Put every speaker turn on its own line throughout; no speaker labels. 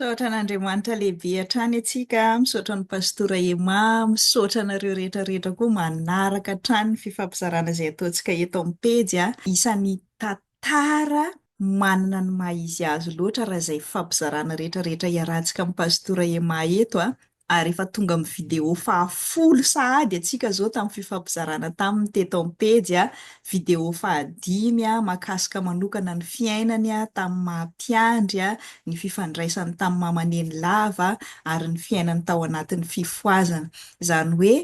Misaotra an'Andriamanitra lehibe hatrany antsika, misaotra an'i Pastora Emma, misaotra anareo rehetra rehetra koa manaraka hatrany ny fifampizarana izay ataontsika eto amin'ny pejy. Isan'ny tantara manana ny maha izy azy loatra raha izay fifampizarana rehetra rehetra iarahantsika amin'i Pastora Emma eto. Ary efa tonga amin'ny vidéo fahafolo sahady antsika izao tamin'ny fifampizarana taminy teto amin'ny pejy, vidéo fahadimy mahakasika manokana ny fiainany tamin'ny maha mpiandry, ny fifandraisany tamin'ny mama Nenilava ary ny fiainany tao anatin'ny fifohazana. Izany hoe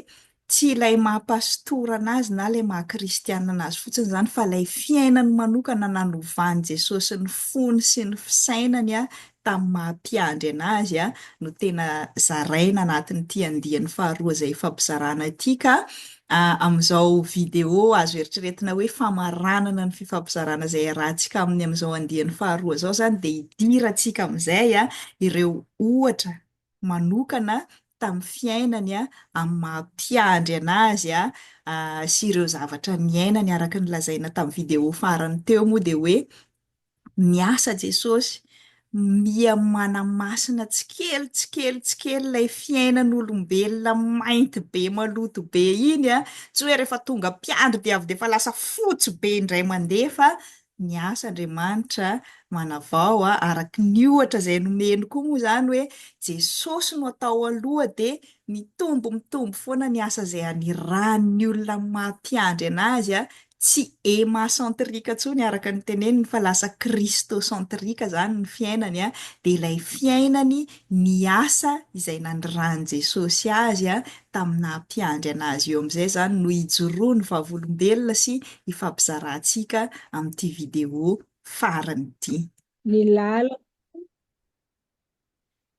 Tsy ilay maha pastora anazy na ilay maha kristianina anazy fotsiny izany fa ilay fiainany manokana nanovan'i Jesosy ny fony sy ny fisainany tamin'ny maha mpiandry anazy no tena zaraina anatin'ity andiany faharoa izay ifampizarana ity ka amin'izao video azo eritreretina hoe famaranana ny fifampizarana izay iarahantsika aminy amin'izao andiany faharoa izao izany dia hidirantsika amin'izay ireo ohatra manokana tamin'ny fiainany amin'ny maha mpiandry anazy sy ireo zavatra niainany araka ny lazaina tamin'ny vidéo farany teo moa dia hoe miasa Jesosy miha manamasina tsikely tsikely tsikely ilay fiainan'olombelona mainty be maloto be iny tsy hoe rehefa tonga mpiandry dia avy dia efa lasa fotsy be indray mandeha fa Miasa Andriamanitra manavao a, araka ny ohatra izay nomeny koa moa izany hoe Jesosy no atao aloha dia mitombo mitombo foana ny asa izay anirahan'ny olona amin'ny maha mpiandry anazy a, tsy emacentrique intsony araka ny teneniny fa lasa christocentrique izany ny fiainany a, dia ilay fiainany miasa izay nanirahan'i Jesosy azy a, tamin'ny naha mpiandry anazy eo amin'izay izany no hijoroany vavolombelona sy hifampizarantsika amin'ity vidéo farany ity.
Ny lalako,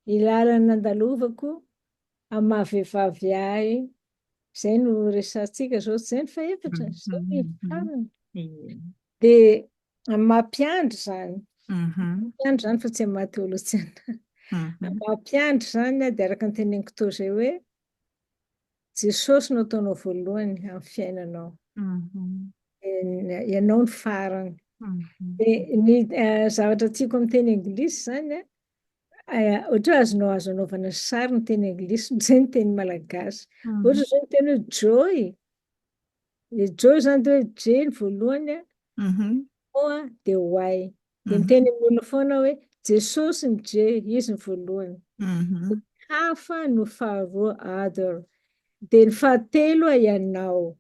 ny lalana nandalovako amin'ny maha vehivavy ahy, izay no resahantsika izao, tsy izay ny fahefatra, izay ny farany. Dia amin'ny maha mpiandry izany, mpiandry izany fa tsy amin'ny maha teolojiana. Amin'ny maha mpiandry izany dia araka ny teneniko teo izay hoe Jesosy no ataonao voalohany amin'ny fiainanao. Ianao no farany. Dia ny zavatra tiako amin'ny teny anglisy izany an, ohatra hoe azonao azo anaovana sary ny teny anglisy noho izay ny teny malagasy. Ohatra izao ny teny hoe joy, Ny Joy izany dia hoe J ny voalohany a, O a, dia Y. Dia miteny amin'ny olona foana hoe Jesosy ny J, izy ny voalohany. Ny hafa no faharoa, other. Dia ny fahatelo a, ianao.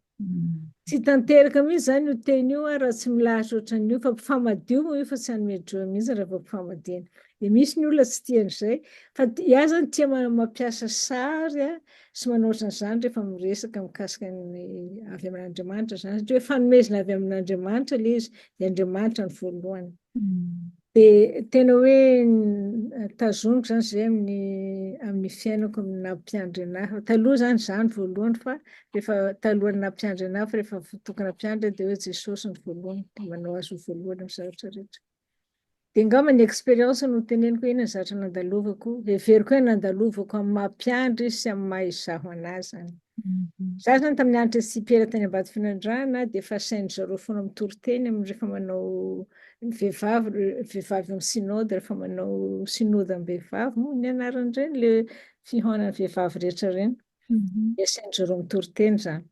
Tsy tanteraka mihitsy izany io teny io a, raha tsy milahatra ohatran'io, fa mpifamadio moa io fa tsy hanome joy mihitsy raha vao mpifamadihana. Dia misy ny olona tsy tia an'izay, fa iah izany tia mampiasa sary a, sy manao ohatran'izany rehefa miresaka mikasika ny avy amin'Andriamanitra izany, satria hoe fanomezana avy amin'Andriamanitra ilay izy, dia Andriamanitra no voalohany. Dia tena hoe tazoniko izany izay amin'ny amin'ny fiainako amin'ny naha mpiandry anahy. Taloha izany izaho no voalohany fa rehefa talohan'ny naha mpiandry anahy fa rehefa tokana mpiandry dia hoe Jesosy no voalohany, dia manao azy ho voalohany amin'ny zavatra rehetra. Dia angamba ny expérience no teneniko hoe inona ny zavatra nandalovako, heveriko hoe nandalovako amin'ny maha mpiandry sy amin'ny maha izaho an'ahy izany. Izaho izany tamin'ny nianatra CPL tany Ambatofinandrahana dia efa asain-dry zareo foana mitory teny amin'ny rehefa manao ny vehivavy, vehivavy amin'ny synode, rehefa manao synodam-behivavy moa ny anaran'ireny, ilay fihaonan'ny vehivavy rehetra ireny, dia asain-dry zareo mitory teny izany.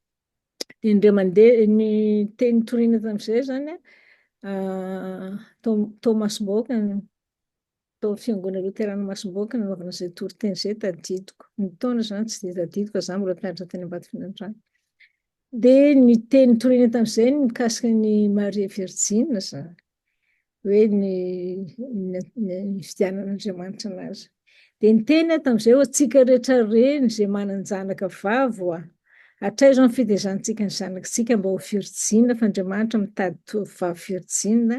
Dia indray mandeha ny teny nitoriana tamin'izay izany tao Masimbahoaka, tao fiangonana loterana Masimbahoaka nanaovana izay toriteny izay tadidiko. Ny taona izany tsy dia tadidiko fa izaho mbola mpianatra teny Ambatofinandrahana. Dia ny teny nitoriana tamin'izay ny mikasika ny Maria Virjina izany. hoe ny nifidianan'Andriamanitra anazy. Dia niteny aho tamin'izay hoe antsika rehetra reny izay manan-janaka vavy hoa, hatraiza ny fitaizantsika ny zanakitsika mba ho virjina fa Andriamanitra mitady tovovavy virjina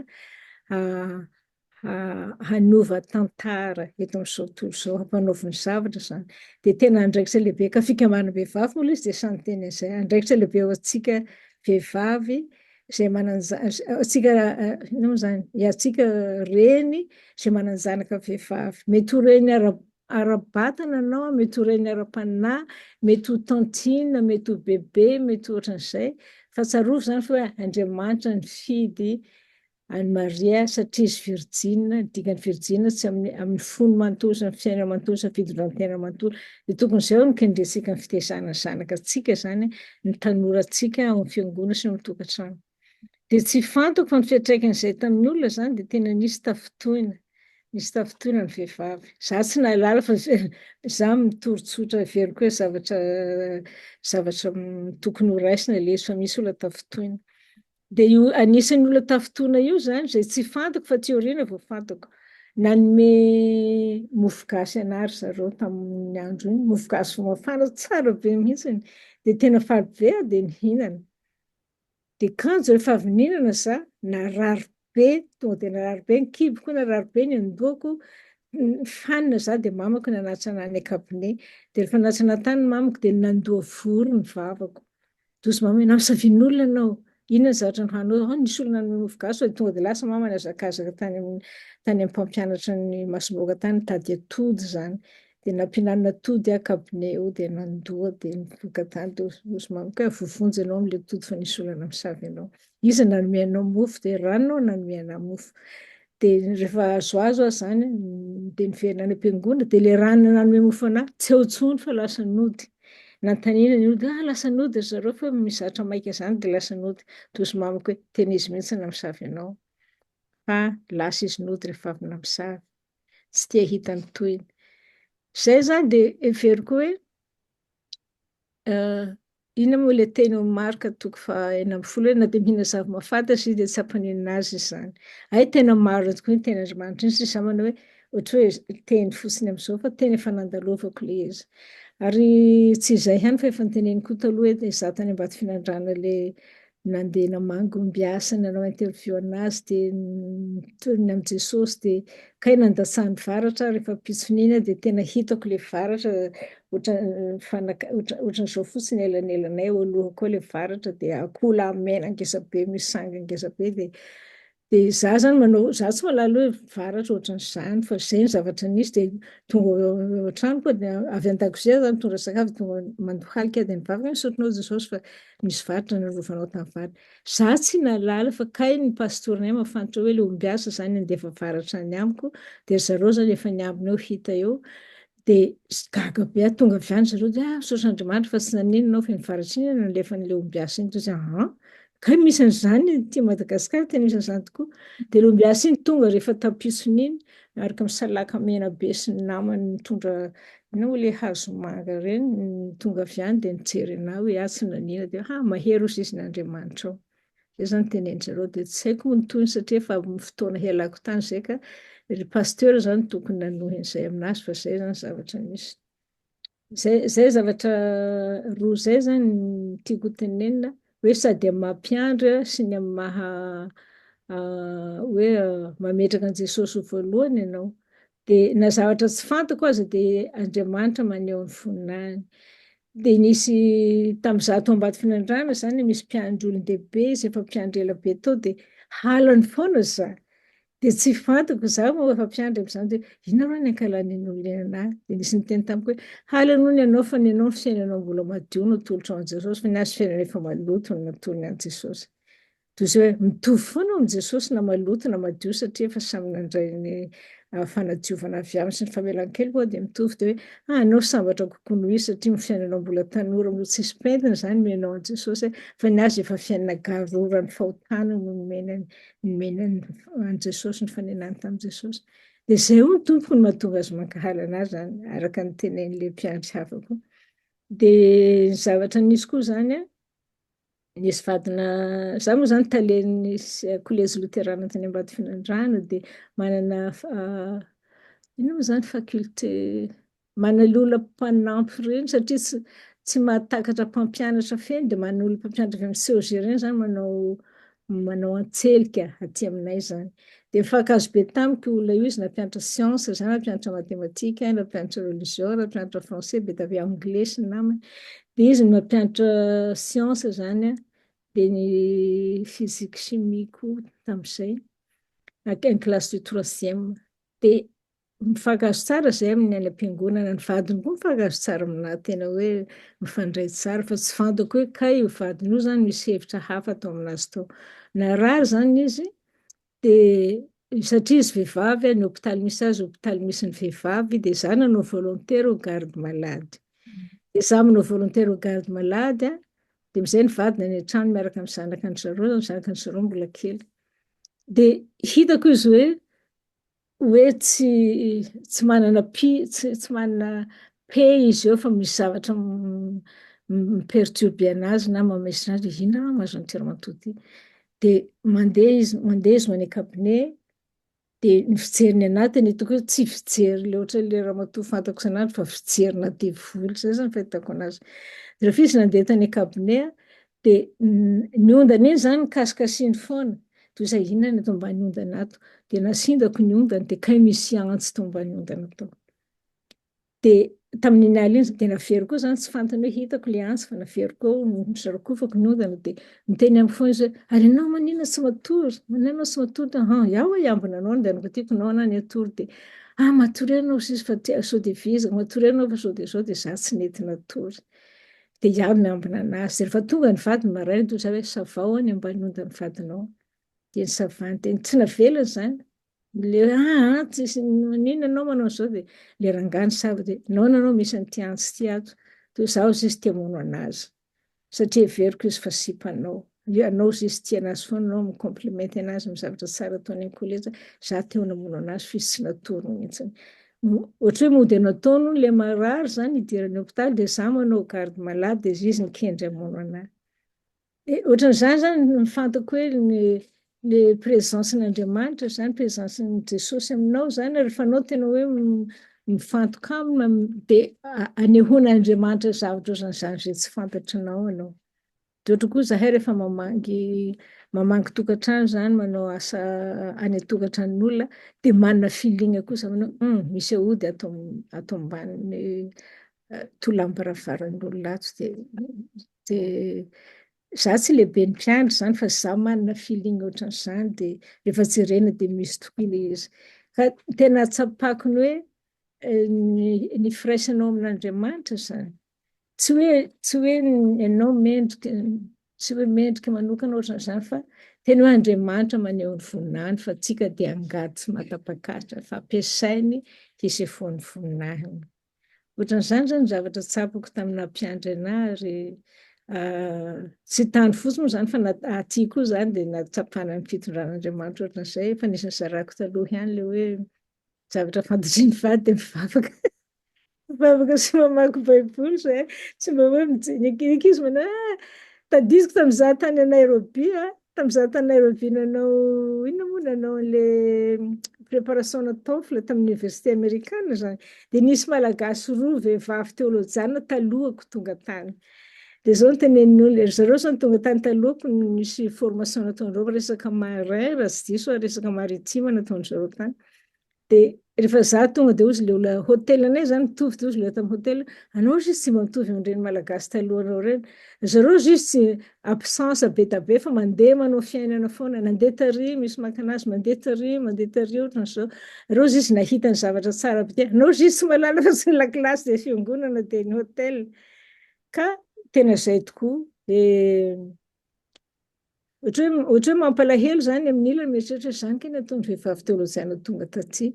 hanova tantara eto amin'izao tontolo izao, hampanaoviny zavatra izany. Dia tena andraikitra lehibe ka fikambanam-behivavy moa ilay izy dia sahy niteny an'izay, andraikitra lehibe ho antsika vehivavy izay manan-janaka, inona moa izany, antsika reny izay manan-janaka vehivavy. Mety ho reny ara-batana ianao, mety ho reny ara-panahy, mety ho tantine, mety ho bebe, mety ho ohatran'izay. Fa tsarovy izany fa hoe Andriamanitra nifidy. an'i Maria satria izy virjina, ny dikan'ny virjina tsy amin'ny amin'ny fony manontolo sy ny fiainana manontolo sy ny fitondran-tena manontolo. Dia tokony izay no kendrentsika ny fitezana ny zanakatsika izany, ny tanorantsika ao amin'ny fiangonana sy ny ao amin'ny tokantrano. Dia tsy fantako fa ny fiantraikan'izay tamin'ny olona izany dia tena nisy tafintohina, nisy tafintohina ny vehivavy. Za tsy nahalala fa za mitory tsotra heveriko hoe zavatra zavatra tokony ho raisina ilay izy fa misy olona tafintohina. Dia io anisan'ny olona tafintohina io izany izay tsy fantako fa aty aoriana vao fantako. Nanome mofo gasy anah ry zareo tamin'ny andro iny, mofo gasy vao mafana tsara be mihitsiny. Dia tena faly be aho dia nihinana. Dia kanjo rehefa avy nihinana za, narary be, tonga dia narary be ny kiboko, narary be ny andohako, fanina za dia mamako nanatsa anah any an-cabinet. Dia rehefa nanatsa anah tany mamako dia nandoa vory ny vavako. Dia hozy mama hoe nampisavian'olona ianao, inona ny zavatra nohaninao? Ao nisy olona nanome mofo gasy fa dia tonga dia lasa mama nihazakazaka tany amin'ny tany amin'ny mpampianatra ny masom-bahoaka tany nitady atody izany. Dia nampihinanina atody aho cabinet eo dia nandoa dia nivoaka tany dia hozy mamako hoe voavonjy ianao amin'ilay atody fa nisy olona namosavy anao. Iza nanome anao mofo? Dia ranona no nanome anah mofo. Dia rehefa azoazo aho izany dia niverina any am-piangonana dia ilay ranona nanome mofo anah tsy eo intsony fa lasa nody. Nanontaniana ny olona, ah lasa nody ry zareo fa mizatra maika izany dia lasa nody. Dia hozy mamako hoe tena izy mihitsy no namosavy anao fa lasa izy nody rehefa avy namosavy. Tsy te hahita ny tohiny. Izay izany dia heveriko hoe inona moa ilay teny ao Marka toko faha 16 hoe na dia mihinana zava-mahafaty aza izy dia tsy hampaninona azy izany. Hay tena marina tokoa iny tenin'Andriamanitra iny satria izaho manao hoe ohatra hoe teny fotsiny amin'izao fa tena efa nandalovako ilay izy. Ary tsy izay ihany fa efa noteneniko koa taloha hoe izaho tany Ambatofinandrahana ilay nandeha namangy ombiasa nanao interview anazy dia nitory ny amin'i Jesosy dia kay nandatsahan'ny varatra aho rehefa ampitson'iny aho dia tena hitako ilay varatra ohatra mifanaka ohatran'izao fotsiny elanelanay eo alohako eo ilay varatra dia akoholahy mena ngeza be misy sanga ngeza be dia Dia za zany manao, za tsy mahalala hoe varatra ohatran'izany fa zay ny zavatra nisy dia tonga eo an-trano koa dia avy an-dakozia za mitondra sakafo tonga mandohalika aho dia mivavaka hoe misaotra anao Jesosy fa nisy varatra narovanao tamin'ny vary. Za tsy nahalala fa kay ny pasitoranay mahafantatra hoe ilay ombiasa zany handefa varatra any amiko dia ry zareo zany efa niambina eo hita eo dia gaga be aho tonga avy any zareo dia ah misaotra Andriamanitra fa tsy naninona aho fa iny varatra iny no nalefan'ilay ombiasa iny dia izy ah kay misy an'izany aty Madagasikara tena misy an'izany tokoa dia ilay ombiasa iny tonga rehefa tapisony iny miaraka amin'ny salaka mena be sy ny namany mitondra inona moa ilay hazo manga ireny tonga avy any dia nijery anah hoe ah tsy naninona dia ah mahery hozy izy ny Andriamanitrao Zay zany tenenin-dry zareo dia tsy haiko moa ny tohiny satria efa amin'ny fotoana hialako tany izay ka ry pasteur zany tokony nanohy an'izay aminazy fa zay zany zavatra nisy. Zay zay zavatra roa zay zany no tiako ho tenenina hoe sady amin'ny maha mpiandry sy ny amin'ny maha hoe mametraka an'i Jesosy ho voalohany ianao. Dia na zavatra tsy fantako aza dia Andriamanitra maneho ny voninahiny. Dia nisy tamin'izaho tao Ambatofinandrahana izany misy mpiandry olon-dehibe izay efa mpiandry ela be tao dia halany foana za. Dia tsy fantako, izaho moa efa mpiandry amin'izany dia inona moa ny ankalan'iny olona iny anah? Dia nisy niteny tamiko hoe halany hono ianao fa ny anao ny fiainanao mbola madio no atolotrao an'i Jesosy fa ny azy fiainana efa maloto no natolony an'i Jesosy. Toy izay hoe mitovy foana amin'i Jesosy na maloto na madio satria efa samy nandray ny fanadiovana avy aminy sy ny famelan-keloka hoa dia mitovy dia hoe ah anao sambatra kokoa noho izy satria ny fiainanao mbola tanora mbola tsisy pentina izany omenao an'i Jesosy fa ny azy efa fiainana garoran'ny fahotana no nomeny nomeny an'i Jesosy ny fanenany tamin'i Jesosy. Dia izay hono tompoko no mahatonga azy mankahala anazy izany araka ny tenenin'ilay mpiandry hafa koa. Dia ny zavatra nisy koa izany an, Nisy vadina, za moa zany talen'ny kolejy loterana tany Ambatofinandrahana dia manana inona moa zany faculté, manana olona mpanampy ireny satria tsy tsy mahatakatra mpampianatra feno dia manana olona mpampianatra avy amin'ny CEG ireny zany manao manao antselika aty aminay zany. Dia nifankahazo be tamiko io olona io izy nampianatra siansa, za nampianatra matematika, nampianatra religion, nampianatra français, be dia be anglais sy ny namany. Dia izy no nampianatra siansa zany an, dia ny physique chimie koa tamin'izay, en classe de troisième. Dia Mifankahazo tsara izay amin'ny any am-piangonana, ny vadiny koa mifankahazo tsara aminahy, tena hoe mifandray tsara fa tsy fantako hoe kay io vadiny io zany misy hevitra hafa atao aminazy tao. Narary zany izy. Dia satria izy vehivavy, ny hopitaly misy azy hopitaly misy ny vehivavy, dia izaho nanao volontaire ho garde malade. Dia izaho manao volontaire ho garde malade, dia amin'izay ny vadiny any an-trano miaraka amin'ny zanakan-dry zareo, ny zanakan-dry zareo mbola kely. Dia hitako izy hoe hoe tsy tsy manana pi tsy tsy manana paix izy eo fa misy zavatra mi-perturber anazy na mamesona azy hoe inona raha mahazo an'ity ramatoa ity. Dia mandeha izy mandeha izy any an-cabinet dia ny fijeriny anahy tena hitako hoe tsy fijery le ohatran'ilay ramatoa fantako isan'andro fa fijerina devoly izay zany fahitako anazy. Dia rehefa izy nandeha tany an-cabinet dia ny ondana iny izany nikasikasihiny foana, toy izay inona ny ato ambany ondana ato, dia nasindako ny ondana dia kay misy antsy tao ambany ondana tao. Dia tamin'iny alina iny dia naveriko koa izany, tsy fantany hoe hitako ilay antsy fa naveriko koa, nosarakofako ny ondana dia niteny amiko foana izy hoe ary ianao maninona tsy matory, maninona ianao tsy matory, dia han, iaho hoe hiambina anao ny andehanako aty ko ianao na ny hatory dia ah matoria ianao sisa fa tia sao dia vizaka, matoria ianao fa sao dia izao, dia izaho tsy nety natory. Dia izaho no miambina anazy. Dia rehefa tonga ny vadiny maraina dia hoy izaho hoe savao any ambany ondan'ny vadinao. Dia nisavany. Dia tsy navelany izany. Ilay hoe ah ah tsisy maninona ianao manao an'izao dia ilay rangahy nisava dia nahoana ianao misy an'ity antsy ity ato. Dia izaho hozy izy te hamono anazy. Satria heveriko izy fa sipanao. Ianao hozy izy tia anazy foana ianao mi-compliment anazy amin'ny zavatra tsara ataony any kolejy. Izaho te ho namono anazy fa izy tsy natory mihitsy. Ohatra hoe mody nataony hono ilay marary izany hidirany hopitaly dia izaho manao garde malade dia izy nikendry hamono anahy. Dia ohatran'izany izany ny fantako hoe ny le présence-n'Andriamanitra izany, présence-n'i Jesosy aminao izany rehefa anao tena hoe mifantoka aminy dia anehoan'Andriamanitra zavatra ohatran'izany izay tsy fantatrinao ianao. Dia ohatra koa izahay rehefa mamangy mamangy tokantrano izany, manao asa any an-tokantranon'olona dia manana feeling koa izaho manao hoe hum misy aody ato ato ambanin'ny tolam-baravaran'olona ato dia dia izaho tsy lehiben'ny mpiandry izany fa izaho manana feeling ohatran'izany dia rehefa jerena dia misy tokoa ilay izy. Ka tena tsapako ny hoe ny firaisanao amin'Andriamanitra izany. Tsy hoe tsy hoe ianao mendrika, tsy hoe mendrika manokana ohatran'izany fa tena hoe Andriamanitra maneho ny voninahiny fa antsika dia angady tsy mahatapak'ahitra fa ampiasainy hisefoan'ny voninahiny. Ohatran'izany izany ny zavatra tsapako tamin'ny naha mpiandry anahy ary tsy tany fotsiny moa izany fa na aty koa izany dia nahatsapana ny fitondran'Andriamanitra ohatran'izay, efa nisy nizarako taloha ihany ilay hoe zavatra fantatry ny vady dia mivavaka. Mivavaka sy mamaky baiboly zay, tsy mba hoe mijery, ny ankizy manao ah, tadidiko tamin'izaho tany Nairobi ah, tamin'izaho tany Nairobi nanao inona moa nanao an'le préparation na TOEFL tamin'ny université amerikana zany, dia nisy malagasy roa vehivavy teolojiana talohako tonga tany. Dia zao no tenenin'ny olona, ry zareo zany tonga tany talohako nisy formation nataon-dreo resaka marin raha tsy diso aho, resaka maritime nataon-dry zareo tany. Dia rehefa za tonga dia hozy le olona hotel anay zany mitovy dia hozy le tamin'ny hotel, anao hozy izy tsy mba mitovy amin'ireny malagasy talohanao ireny, zareo hozy izy tsy absence be da be fa mandeha manao fiainana foana, nandeha tary misy maka anazy, mandeha tary, mandeha tary ohatran'izao, reo hozy izy nahita ny zavatra tsara be, anao hozy izy tsy mahalala fa tsy ny lakilasy dia fiangonana dia ny hotel, ka tena izay tokoa, dia Ohatra hoe ohatra hoe mampalahelo izany amin'ny ilany mieritreritra hoe izany kay ny ataon'ny vehivavy teolojiana tonga taty.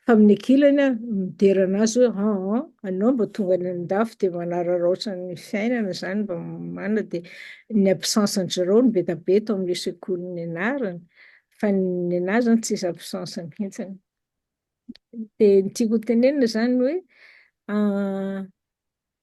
Fa amin'ny ankilany aho midera anazy hoe aa anao mba tonga any an-dafy dia manararaotra ny fiainana izany mba manana dia ny absence an-dry zareo no be dia be tao amin'ilay sekoly nianarana fa ny anahy izany tsisy absence mihitsy. Dia ny tiako ho tenenina izany hoe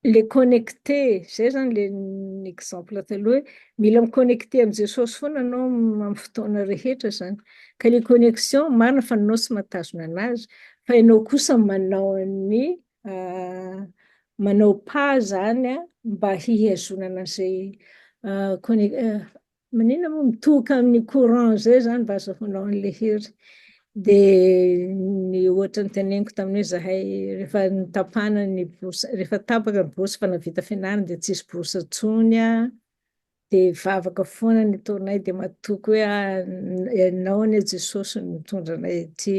Le connecté, zay zany le ny exemple taloha hoe mila mi-connecté amin'i Jesosy foana anao amin'ny fotoana rehetra zany. Ka le connexion, marina fa anao tsy mahatazona anazy, fa ianao kosa manao ny manao pas zany mba hihazonana an'izay conne- Maninona moa mitohoka amin'ny courant zay zany mba azahoanao an'ilay hery. Dia ny ohatra noteneniko tamin'ny hoe zahay rehefa notapahana ny bourse, rehefa tapaka ny bourse fa nahavita fianarana dia tsisy bourse intsony aho. Dia vavaka foana ny ataonay dia matoky hoe ah ianao anie Jesosy no mitondra anay aty.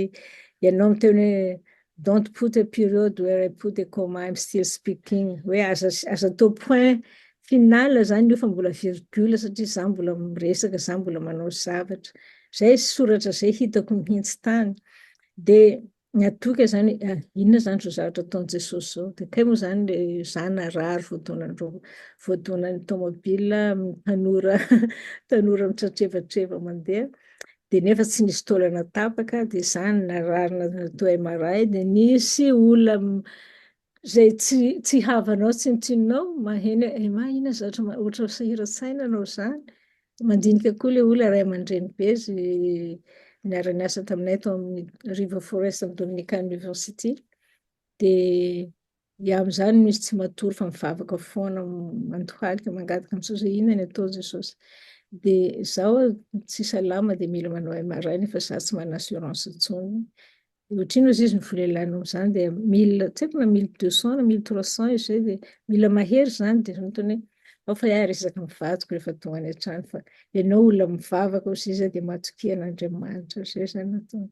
Ianao miteny hoe don't put a period where I put a comma, I'm still speaking. Hoe aza aza atao point final zany io fa mbola virgule satria za mbola miresaka, za mbola manao zavatra. Zay soratra zay hitako mihitsy tany. Dia natoky aho zany hoe ah, inona zany zao zavatra ataon'i Jesosy zao. Dia kay moa zany le za narary voadonan'ireo voadonan'ny tomobile tanora tanora mitratrevatreva mandeha. Dia nefa tsy nisy taolana tapaka, dia za narary natao MRI, dia nisy olona izay tsy tsy havanao tsinontsinonao maheno hoe Emma inona zavatra ohatra sahiran-tsaina anao izany. Mandinika koa ilay olona ray aman-dreny be izy niara-niasa taminay tao amin'ny River Forest amin'ny Dominican University. Dia ia amin'izany misy tsy matory fa mivavaka foana mandohalika mangataka amin'i Jesosy hoe inona ny atao Jesosy. Dia izaho tsy salama dia mila manao MRI nefa izaho tsy manana assurance intsony. Ohatrino ozy izy ny vola ilainao amin'izany dia mille, tsy haiko na 1200 na 1300 izy izay dia mila mahery izany dia zao nataony hoe ao fa iah resaka amin'ny vadiko rehefa tonga any an-trano fa ianao olona mivavaka ozy izy dia matokia an'Andriamanitra izay izany nataony.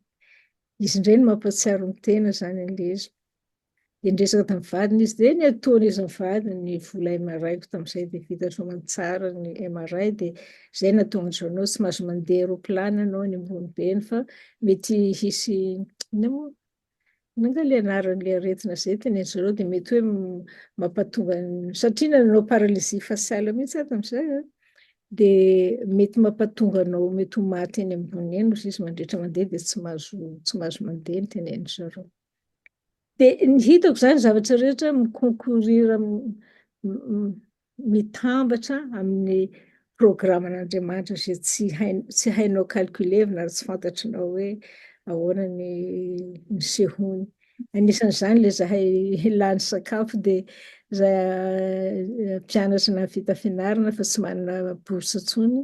Izy indray no mampahatsiaro ny tena izany an'ilay izy. Dia niresaka tamin'ny vadiny izy dia niatoana izy mivady ny vola MRI-ko tamin'izay dia vita soamantsara ny MRI dia izay nahatonga an-dry zareo tsy mahazo mandeha roapilany ianao any ambony be eny fa mety hisy inona moa inona angaha ilay anaran'ilay aretina izay tenenin-dry zareo dia mety hoe mampatonga satria nanao paralysie faciale mihitsy aho tamin'izay an dia mety mampatonga anao mety ho maty eny ambony eny hozy izy mandritra mandeha dia tsy mahazo tsy mahazo mandeha ny tenenin-dry zareo. Dia ny hitako izany zavatra rehetra mi-concourir mitambatra amin'ny programan'Andriamanitra izay tsy hay tsy hainao calculer-na ary tsy fantatrinao hoe ahoana ny nisehoany. Anisan'izany ilay zahay lany sakafo dia zay mpianatra nahavita fianarana fa tsy manana bourse intsony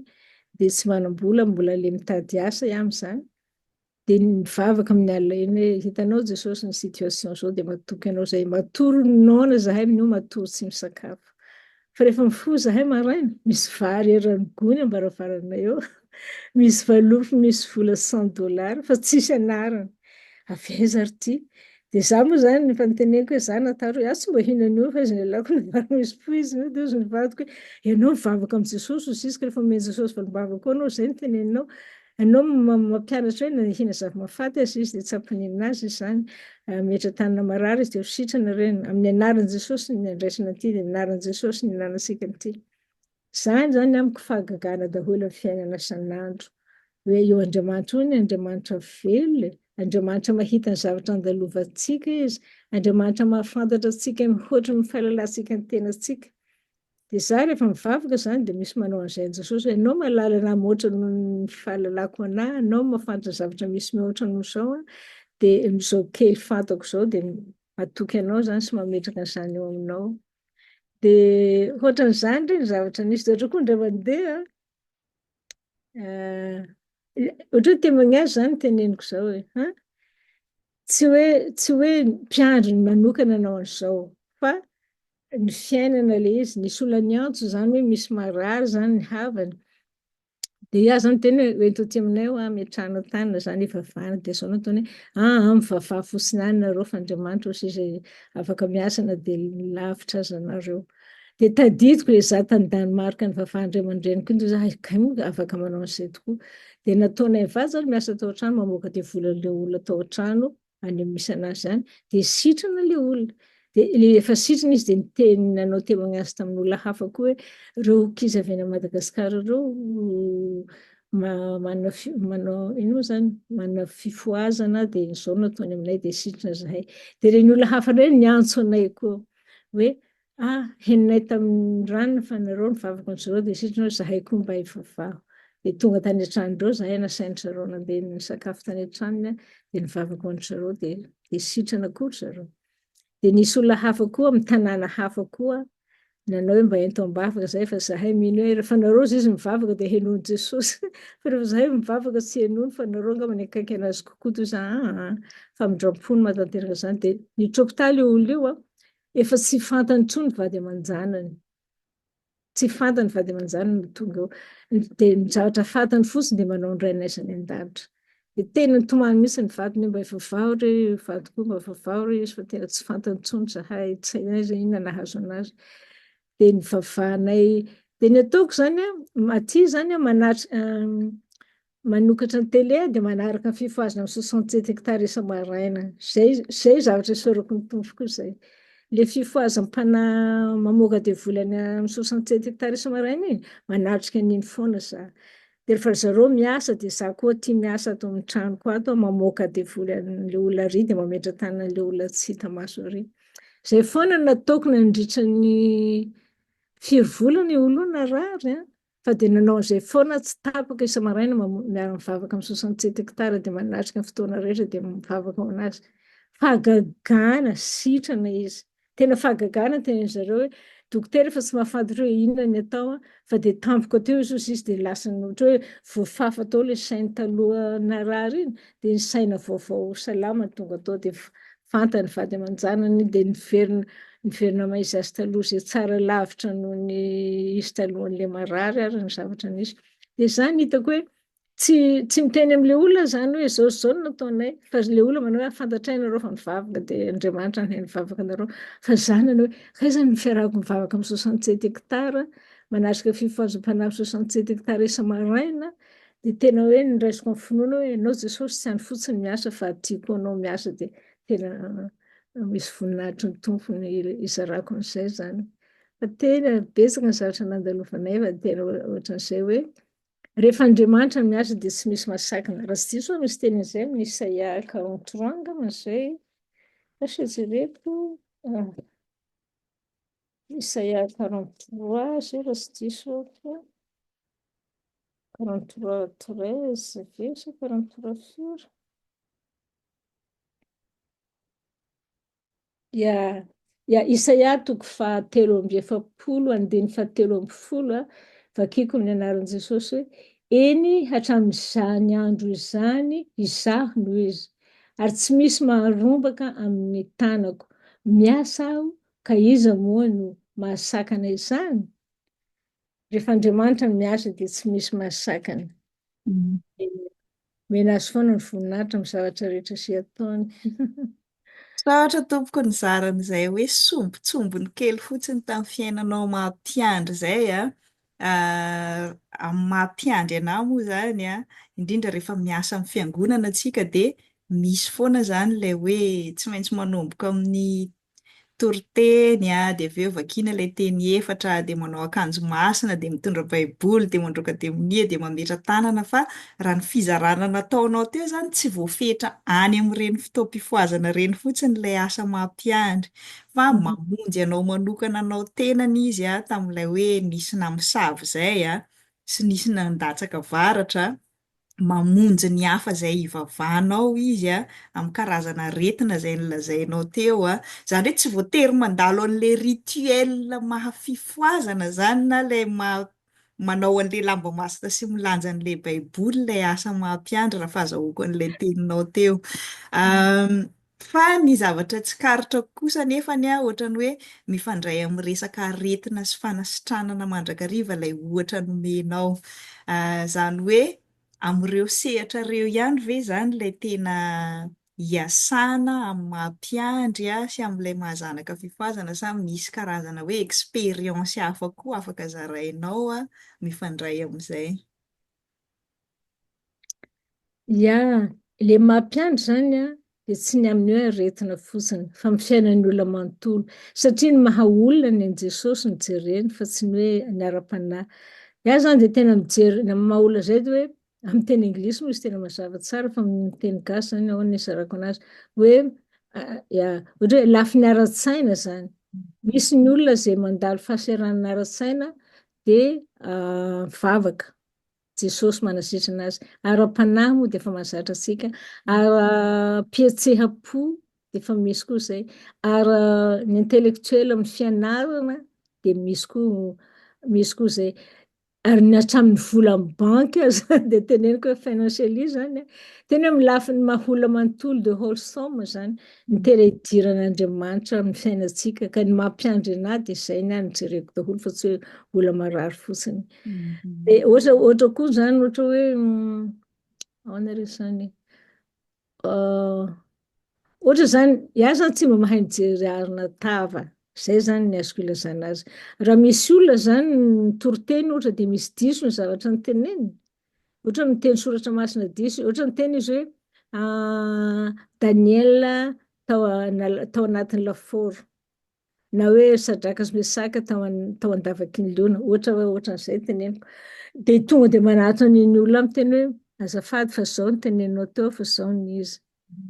dia tsy manam-bola mbola le mitady asa iaho amin'izany. Dia nivavaka amin'ny alina iny hoe hitanao Jesosy ny situation zao dia matoky anao zahay matory noana zahay amin'io matory tsy misakafo fa rehefa mifoha zahay maraina misy vary eran'ny gony ambaravaranay eo misy valopy misy vola 100 dollars fa tsisy anarana avy aiza ary ity dia za moa zany efa niteneniko hoe za nataro hoe aho tsy mba hihinana io fa izy nialako ny vary misy poizina dia hozy ny vadiko hoe ianao mivavaka amin'i Jesosy hozy izy ka rehefa omen'i Jesosy valim-bavaka koa anao izay no teneninao Ianao mampianatra hoe na hihina zava-mahafaty aza izy dia tsy hampaninona azy izany. Hametra tanana marary izy dia ho sitrana ireny. Amin'ny anaran'i Jesosy ny andraisana an'ity dia anaran'i Jesosy ny ananantsika an'ity. Izany izany amiko fahagagana daholo amin'ny fiainana isan'andro. Hoe io Andriamanitra io anie Andriamanitra velona e. Andriamanitra mahita ny zavatra andalovantsika izy. Andriamanitra mahafantatra antsika mihoatra ny fahalalantsika ny tenantsika. Dia za rehefa mivavaka zany dia misy manao an'izay an'i Jesosy hoe ianao mahalala anah mihoatra noho ny fahalalako anah, ianao mahafantatra zavatra misy mihoatra noho izao an, dia izao kely fantako izao dia matoky anao zany sy mametraka an'izany eo aminao. Dia ohatran'izany re ny zavatra nisy, dia ohatra koa indray mandeha Ohatra hoe témoignage zany teneniko zao e, han? Tsy hoe tsy hoe mpiandry ny manokana nanao an'izao fa ny fiainana ilay izy, nisy olona niantso zany hoe misy marary zany ny havany, dia iah zany niteny hoe ento aty aminay hoa ametrahana tanana zany hivavahana, dia zao nataony hoe aa mivavaha fotsiny any nareo fa Andriamanitra hozy izy afaka miasa na dia lavitra aza nareo. Dia tadidiko ilay izaho tany Danemark nivavahan-dray aman-dreniko iny, dia izaho kay moa afaka manao an'izay tokoa. Dia nataonay mivady izany miasa tao an-trano, mamoaka devoly an'ilay olona tao an-trano any amin'ny misy an'azy any, dia sitrana ilay olona. Dia ilay efa sitrana izy dia niteny nanao témoignage tamin'olona hafa koa hoe ireo ankizy avy any Madagasikara ireo manana manao inona moa izany manana fifohazana dia izao no nataony aminay dia sitrana izahay. Dia ireny olona hafa ireny niantso anay koa hoe Ah, henonay tamin'ny ranony fa nareo nivavaka an-dry zareo dia sitrana hoe zahay koa mba hivavaho. Dia tonga tany an-tranondreo zahay nasain-dry zareo nandeha nisakafo tany an-tranony dia nivavaka ho an-dry zareo dia dia sitrana koa ry zareo. Dia nisy olona hafa koa amin'ny tanàna hafa koa nanao hoe mba ento am-bavaka zahay fa zahay mino hoe rehefa nareo izy mivavaka dia henoin'i Jesosy fa rehefa zahay mivavaka tsy henoiny fa nareo angamba ny akaiky anazy kokoa toy izany ah, ah, famindram-po no mahatanteraka izany. Dia niditra hopitaly io olona io an, Efa tsy fantany intsony ny vady aman-janany. Tsy fantany ny vady aman-janany no tonga eo. Dia ny zavatra fantany fotsiny dia manao ny Rainay izay any an-danitra. Dia tena nitomany mihitsy ny vadiny hoe mba efa vao re, vadiko mba efa vao re izy fa tena tsy fantany intsony izahay, tsy hainay izay inona nahazo anazy. Dia nivavahanay, dia ny ataoko izany an, aty izany an, manatrika. Manokatra ny télé aho dia manaraka ny fifohazana amin'ny 67 hectares isa-maraina. Izay, izay zavatra isaorako ny Tompo koa izay. Ilay fifohazam-panahy mamoaka devoly any amin'ny 67 hectares isa-maraina iny, manatrika an'iny foana za. Dia rehefa ry zareo miasa dia za koa aty miasa ato amin'ny tranoko ato aho mamoaka devoly an'ilay olona ary dia mametra-tanana an'ilay olona tsy hita maso ary. Izay foana no nataoko nandritra ny firy volana io aloha narary an. Fa dia nanao an'izay foana tsy tapaka isa-maraina miara-mivavaka amin'ny 67 hectares dia manatrika ny fotoana rehetra dia mivavaka ho an'azy. Fahagagana, sitrana izy. Tena fahagagana tenenin-dry zareo hoe dokotera efa tsy mahafantatra hoe inona ny atao fa dia tampoka teo izy hozy izy dia lasa ohatra hoe voafafa tao ilay sainy taloha narary iny dia ny saina vaovao salama tonga tao dia fantany vady aman-janany dia niverina niverina maha izy azy taloha izay tsara lavitra noho ny izy talohan'ilay marary ary ny zavatra nisy. Dia izany hitako hoe tsy tsy miteny amin'ilay olona izany hoe izao sy izao no nataonay fa ilay olona manao hoe fantatray nareo fa nivavaka dia Andriamanitra no nivavaka anareo fa izany nanao hoe aiza ny fiarahako mivavaka amin'ny 67 hectares manatrika fifohazam-panahy amin'ny 67 hectares isa-maraina Dia tena hoe noraisiko amin'ny finoana hoe ianao Jesosy tsy any fotsiny miasa fa aty koa anao miasa dia tena misy voninahitry ny Tompo ny izarako an'izay izany. Fa tena betsaka ny zavatra nandalovanay fa tena ohatran'izay hoe rehefa Andriamanitra no miasa dia tsy misy mahasakana. Raha tsy diso aho misy teny an'izay amin'ny Isaia 43 angamba izay. Lasa jereko. Isaia 43 izay raha tsy diso aho. 43 13 ve sa 43 firy? Ya, ya Isaia toko fahatelo amby efapolo andininy fahatelo ambin'ny folo a, vakiko amin'ny anaran'i Jesosy hoe, Eny hatramin'izany andro izany Izaho no Izy, ary tsy misy maharombaka amin'ny tanako. Miasa Aho, ka iza moa no mahasakana izany? Rehefa Andriamanitra no miasa dia tsy misy mahasakana. Omena azy foana ny voninahitra amin'ny zavatra rehetra izay ataony.
Sarotra tompoko nizara an'izay hoe sombintsombiny kely fotsiny tamin'ny fiainanao maha mpiandry izay a. Amin'ny maha mpiandry anà moa izany a, indrindra rehefa miasa amin'ny fiangonana tsika dia misy foana izany ilay hoe tsy maintsy manomboka amin'ny toriteny a, dia avy eo vakiana ilay teny efatra, dia manao akanjo masina, dia mitondra baiboly, dia mandroaka demonia, dia mametra-tanana fa raha ny fizarana nataonao teo izany tsy voafetra any amin'ireny fotoam-pifohazana ireny fotsiny ilay asa maha mpiandry fa mamonjy anao manokana anao tenany izy a, tamin'ilay hoe nisy namosavy izay a, sy nisy nandatsaka varatra. mamonjy ny hafa izay ivavahanao izy a, amin'ny karazana aretina izay nolazainao teo a, izany hoe tsy voatery mandalo an'ilay rituel maha fifohazana izany na ilay maha manao an'ilay lamba masina sy milanja an'ilay baiboly ilay asa maha mpiandry raha fahazahoako an'ilay teninao teo. Fa ny zavatra tsikaritra kosa anefany a, ohatran'ny hoe mifandray amin'ny resaka aretina sy fanasitranana mandrakariva ilay ohatra nomenao. Izany hoe amin'ireo sehatra ireo ihany ve izany ilay tena iasana amin'ny maha mpiandry sy amin'ilay maha zanaka fifohazana sa misy karazana hoe expérience hafa koa afaka zarainao mifandray amin'izay?
Ya, ilay maha mpiandry izany an, dia tsy ny amin'ny hoe aretina fotsiny, fa amin'ny fiainan'ny olona manontolo. Satria ny maha olona ny an'i Jesosy no jereny fa tsy ny hoe ny ara-panahy. Izaho izany dia tena mijery ny amin'ny maha olona izay dia hoe, amin'ny teny anglisy moa izy tena mazava tsara fa amin'ny teny gasy izany ahoana no hizarako an'azy, hoe ya, ohatra hoe lafiny ara-tsaina izany. Misy ny olona izay mandalo fahasahiranana ara-tsaina dia mivavaka. Jesosy manasitrana azy. Ara-panahy moa dia efa mahazatra antsika, ara-pihetseham-po dia efa misy koa izay, ara ny intellectuel amin'ny fianarana dia misy koa misy koa izay, ary ny hatramin'ny vola amin'ny banky aza dia teneniko hoe financially izany an, tena hoe amin'ny lafiny maha olona manontolo the wholesome izany ny tena idiran'Andriamanitra amin'ny fiainantsika ka ny maha mpiandry an'ahy dia izay ny ahy no jereko daholo fa tsy hoe olona marary fotsiny. Dia ohatra ohatra koa izany ohatra hoe ahoana re izany e? Ohatra izany, iaho izany tsy mba mahay mijery arina tava, izay izany ny azoko ilazana azy. Raha misy olona izany mitory teny ohatra dia misy diso ny zavatra noteneniny, Ohatra hoe miteny soratra masina diso, ohatra niteny izy hoe Daniel tao tao anatin'ny lafaoro, na hoe Sadraka sy Mesaka tao tao an-davaky ny liona, ohatra hoe ohatran'izay no teneniko. Dia tonga dia manatona an'iny olona miteny hoe azafady fa izao no teneninao teo fa izao no izy.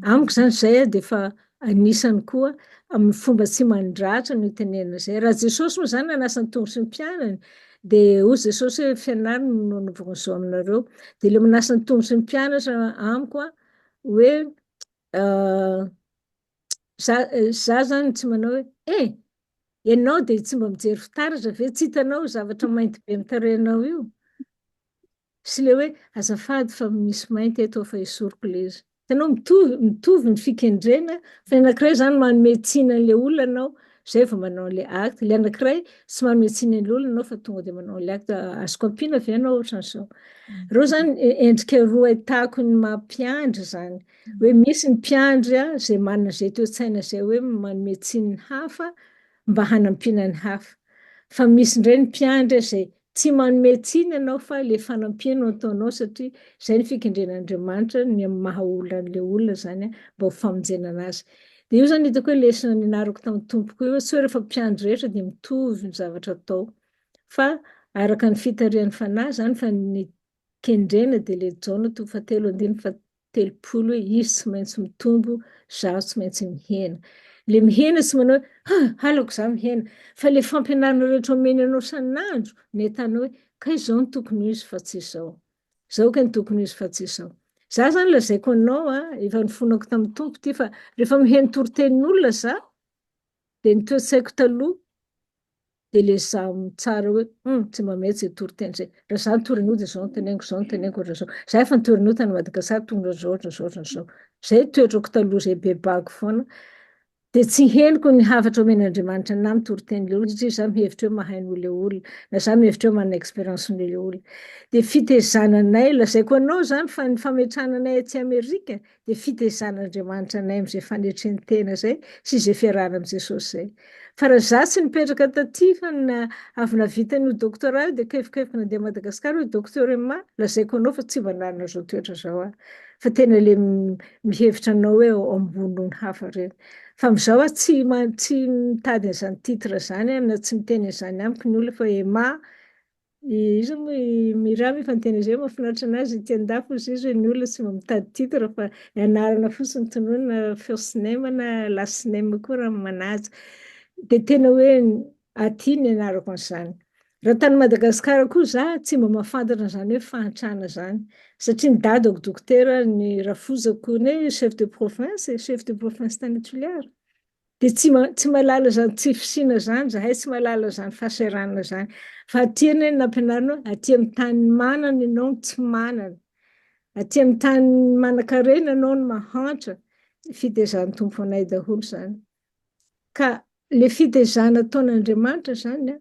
Amiko izany izay dia efa anisany koa amin'ny fomba tsy mandratra no itenenana izay. Raha Jesosy moa izany nanasa ny tongotry ny mpianany dia hoy Jesosy hoe fianarana no anaovako an'izao aminareo. Dia ilay manasa ny tongotry ny mpianatra amiko hoe za za izany tsy manao hoe eh! Ianao dia tsy mba mijery fitaratra ve? Tsy hitanao io zavatra mainty be amin'ny tarehinao io? Sy le hoe azafady fa misy mainty eto fa esoriko le izy. Hitanao mitovy mitovy ny fikendrena fa ny anakiray zany manome tsiny an'le olona anao zay vao manao an'le acte, le anakiray tsy manome tsiny an'le olona anao fa tonga de manao an'le acte azoko ampiana ve ianao ohatran'izao. Reo zany endrika roa ahitako ny maha mpiandry zany hoe misy ny mpiandry a zay manana zay toe-tsaina zay hoe manome tsiny ny hafa mba hanampiana ny hafa fa misy indray ny mpiandry zay Tsy manome tsiny ianao fa le fanampiana no ataonao satria zay ny fikendren'Andriamanitra ny amin'ny maha olona an'le olona zany mba ho famonjena anazy. Dia io zany hitako hoe lesona nianarako tamin'ny tompoko io hoe tsy hoe rehefa mpiandry rehetra dia mitovy ny zavatra atao fa araka ny fitarihan'ny fanahy zany fa ny kendrena dia le Jaona toko fahatelo andininy faha 30 hoe izy tsy maintsy mitombo, zaho tsy maintsy mihena. Le mihena tsy manao hoe ha, halako za mihena, fa le fampianarana rehetra omeny anao isan'andro, ny ahitanao hoe kay izao no tokony ho izy fa tsy izao. Izao kay no tokony ho izy fa tsy izao. Za zany lazaiko anao a, efa nifonako tamin'ny Tompo ity fa rehefa miheno toritenin'olona za, dia ny toe-tsaiko taloha, dia le za mitsara hoe hum tsy mba mety zay toriteny zay, raha za nitory an'io dia zao no teneniko, zao no teneniko, ohatran'izao, za efa nitory an'io tany Madagascar tonga ohatran'izao, ohatran'izao, ohatran'izao, zay toetrako taloha zay bebako foana, dia tsy henoko ny hafatra omen'Andriamanitra anah mitory teny le olona satria za mihevitra hoe mahay noho le olona, na za mihevitra hoe manana expérience noho le olona, dia fitezana anay, lazaiko anao zany fa ny fametrahana anay aty Amerika dia fitezan'Andriamanitra anay amin'izay fanetren-tena izay sy izay fiarahana amin'i Jesosy izay. Fa raha izaho tsy nipetraka taty fa avy nahavita an'io doctorat io dia kevokevoka nandeha Madagascar hoe Docteur Emma, lazaiko anao fa tsy mba nanana izao toetra izao aho fa tena le mihevitra anao hoe ambony noho ny hafa ireny. Fa amin'izao aho tsy tsy mitady an'izany titre izany aho na tsy miteny an'izany amiko ny olona fa Emma Iza moa i Miriam efa niteny an'izay mahafinaritra anazy ity an-dafy hozy izy hoe ny olona tsy mba mitady titre fa ny anarana fotsiny tononina first name na last name koa raha manaja. Dia tena hoe aty ny anarako an'izany. Raha tany Madagasikara koa za tsy mba mahafantatra an'izany hoe fahantrana izany satria ny dadako dokotera, ny rafozako anie chef de province e, chef de province tany Toliara. Dia tsy tsy mahalala izany tsy fisiana izany izahay, tsy mahalala izany fahasahiranana izany. Fa aty anie no nampianarina hoe aty amin'ny tany manana ianao no tsy manana. Aty amin'ny tany manan-karena ianao no mahantra. Fitezan'ny Tompo anay daholo izany. Ka le fitezana ataon'Andriamanitra izany an,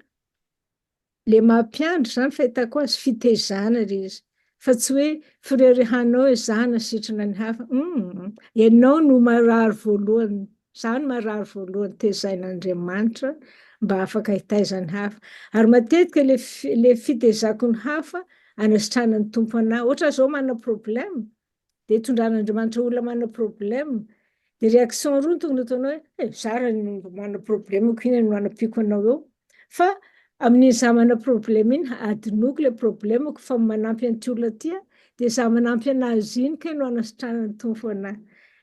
Le maha mpiandry zany fahitako azy fitezana le izy fa tsy hoe fireharehanao hoe za nasitrana ny hafa humm ianao no marary voalohany za no marary voalohany tezain'Andriamanitra mba afaka hitaiza ny hafa ary matetika le le fitezako ny hafa anasitranan'ny Tompo anah ohatra zao manana problème dia itondran'Andriamanitra olona manana problème, dia réaction roa no tokony ataonao hoe eh, za raha mba manana problème ko inona no hanampiako anao eo, fa amin'iny za manana problème iny adinoko ilay problème-ko fa manampy an'ity olona ity aho, dia za manampy anazy iny kay no hanasitranan'ny Tompo anahy.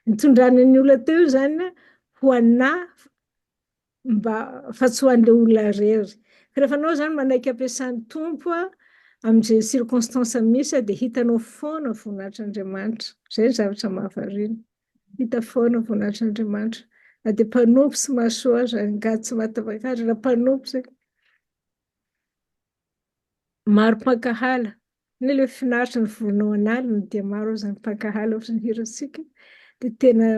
Nitondrana ny olona teo io zany ho anahy mba fa tsy ho an'ilay olona irery. Fa rehefa anao zany manaiky ampiasan'ny Tompo amin'izay circonstance misy dia hitanao foana voninahitr'Andriamanitra. Izay ny zavatra mahavariana. Hita foana voninahitr'Andriamanitra. Na dia mpanompo tsy mahasoa aza, angady tsy mahatapak'andro, na mpanompo zay. Maro mpankahala. Inona ilay finaritra ny volonao an'alina dia maro aza ny mpankahala ohatry ny hirantsika. Dia tena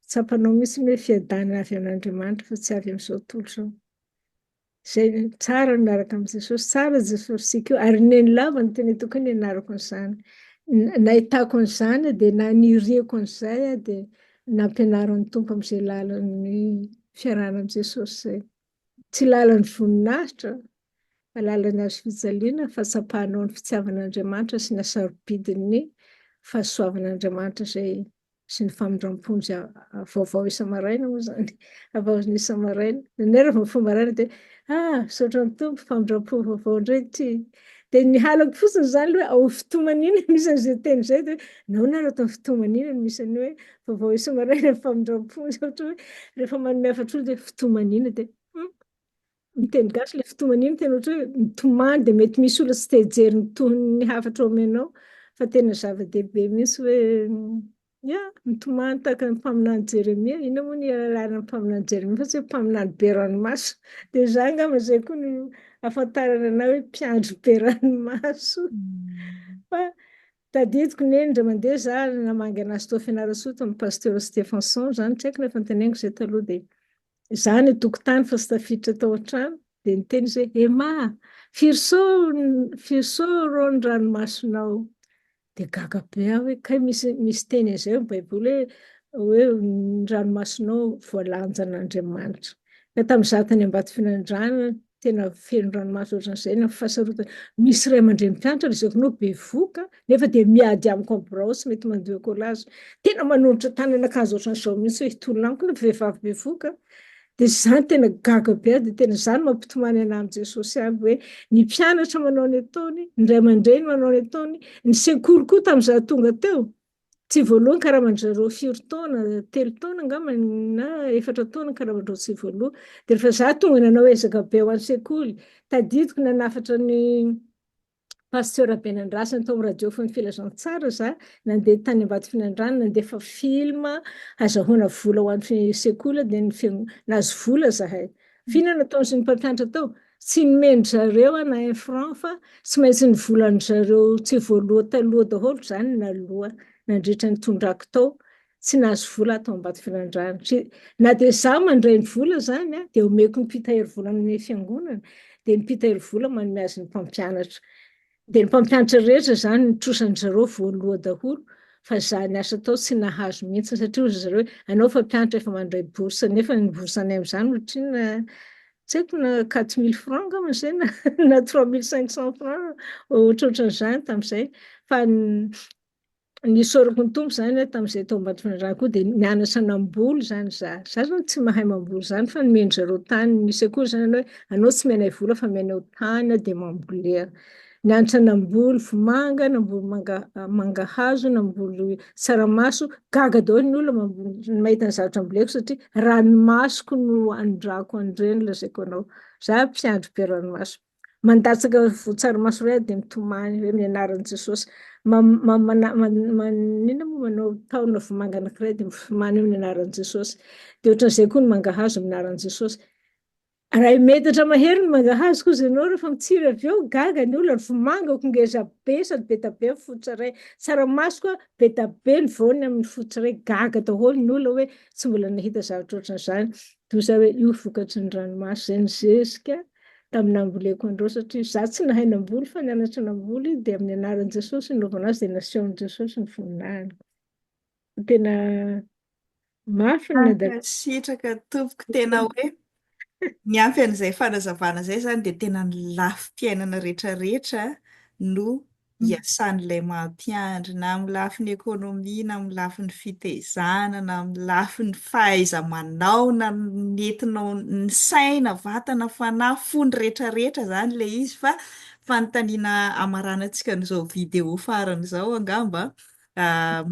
tsapanao mihitsy hoe fiadanana avy amin'Andriamanitra fa tsy avy amin'izao tontolo izao. Izay tsara ny miaraka amin'i Jesosy, tsara Jesosy-tsika io. Ary neny lava no tena hitako hoe nianarako an'izany. Nahitako an'izany dia naniriako an'izay dia nampianarin'ny Tompo amin'izay lalan'ny fiarahana amin'i Jesosy izay. Tsy lalan'ny voninahitra. Alalan'ny hazo fijaliana, fahatsapanao ny fitiavan'Andriamanitra sy ny hasarobidin'ny fahasoavan'Andriamanitra izay sy ny famindram-pony izay vaovao isa-maraina moa izany, havaozina isa-maraina. Ny rehefa mifoha maraina dia ah, misaotra ny Tompo, famindram-po vaovao indray ity. Dia ny halako fotsiny izany hoe ao fitomaniana misy an'izay teny izay dia nahoana ary atao fitomaniana no misy an'ny hoe vaovao isa-maraina ny famindram-pony, ohatra hoe rehefa manome hafatra olona dia fitomaniana dia hum. Ny teny gasy ilay fitomaniana tena ohatra hoe mitomany dia mety misy olona tsy te hijery ny tohin'ny hafatra omenao fa tena zava-dehibe mihitsy hoe ya mitomany tahaka ny mpaminany Jeremia. Inona moa ny alalan'ny mpaminany Jeremia fa tsy hoe mpaminany be ranomaso. Dia za angamba izay koa no ahafantarana anah hoe mpiandry be ranomaso. Fa tadidiko neny indray mandeha za namangy anazy tao Fianarantsoa tamin'ny pasteur Stephenson zany tsy haiko na efa noteneniko izay taloha dia Izaho any an-tokotany fa tsy tafiditra tao an-trano dia niteny izy hoe Emma, firy sao firy sao rô ny ranomasonao? Dia gaga be aho hoe kay misy misy teny an'izay ao amin'ny baiboly hoe hoe ny ranomasonao voalanjan'Andriamanitra. Ka tamin'izaho tany Ambatofinandrahana tena feno ranomaso ohatran'izay na fahasarotana. Misy ray aman-dreny mpianatra lazaiko anao bevohoka nefa dia miady amiko amin'ny birao tsy mety mandoa écolage. Tena manolotra tanana akanjo ohatran'izao mihitsy hoe hitolona amiko ny vehivavy bevohoka. Dia izany tena gaga be aho dia tena izany mampitomany anah amin'i Jesosy aby hoe ny mpianatra manao ny ataony, ny ray aman-dreny manao ny ataony, ny sekoly koa tamin'izaho tonga teo. Tsy voaloa ny karaman-dry zareo firy taona, telo taona angamba na efatra taona ny karaman-dreo tsy voaloa. Dia rehefa izaho tonga nanao ezaka be ho an'ny sekoly, tadidiko nanafatra ny Pasteur Rabenandrasana tao amin'ny radio Feon'ny Filazantsara izaho, nandeha tany Ambatofinandrahana nandefa film hazahoana vola ho an'ny sekoly dia ny nahazo vola izahay. F'inona no nataon'ny mpampianatra tao? Tsy nomen-dry zareo aho na un franc fa tsy maintsy ny volan-dry zareo tsy voaloa taloha daholo izany naloa nandritra ny nitondrako tao, tsy nahazo vola aho tao Ambatofinandrahana. Na dia izaho mandray ny vola izany dia omeko ny mpitahiry vola amin'ny fiangonana, dia ny mpitahiry vola manome azy ny mpampianatra. Dia ny mpampianatra rehetra izany ny trosan-dry zareo voaloa daholo fa izaho niasa tao tsy nahazo mihitsy satria hoy ry zareo hoe anao efa mpianatra efa mandray bourse nefa ny bourse anay amin'izany ohatrinona tsy haiko na 4000 francs angamba izay na na 3500 francs ohatrohatran'izany tamin'izay fa Nisaorako ny Tompo izany aho tamin'izay tao Ambatofinandrahana koa dia nianatra namboly izany za. Za zany tsy mahay mamboly izany fa nomen-dry zareo tany ny sekoly izany hoe anao tsy omenay vola fa omenay tany dia mambolea. Nianatra namboly vomanga, namboly manga mangahazo, namboly tsaramaso, gaga daholo ny olona mamboly mahita ny zavatra amboleko satria ranomasoko no anondrahako an'ireny lazaiko anao. Za mpiandry be ranomaso. Mandatsaka voatsaramaso iray aho dia mitomany hoe amin'ny anaran'i Jesosy. Maninona moa manao taona vomanga anankiray dia mitomany hoe amin'ny anaran'i Jesosy. Dia ohatran'izay koa ny mangahazo amin'ny anaran'i Jesosy. Iray metatra mahery ny mangahazo koa ianao rehefa mitsiry avy eo, gaga ny olona, ny vomangako ngeza be sady be dia be ny fototra iray. Tsaramaso koa be dia be ny voany amin'ny fototra iray, gaga daholo ny olona hoe tsy mbola nahita zavatra ohatran'izany. Toy izay hoe io vokatry ny ranomaso izay ny zezika tamin'ny namboleko an'ireo satria izaho tsy nahay namboly fa nianatra namboly dia amin'ny anaran'i Jesosy no nanaovana azy dia nasehon'i Jesosy ny voninahiny. Tena mafy ny nandalo.
Mankasitraka tompoko, tena hoe miampy an'izay fanazavana izay izany dia tena ny lafim-piainana rehetrarehetra no iasan'ilay maha-mpiandry, na amin'ny lafiny ekonomia, na amin'ny lafiny fitaizana, na amin'ny lafiny fahaiza-manao, na ny entinao, ny saina, vatana, fanahy, fo, ny rehetrarehetra izany ilay izy fa fanontaniana hamaranantsika an'izao vidéo farany izao angamba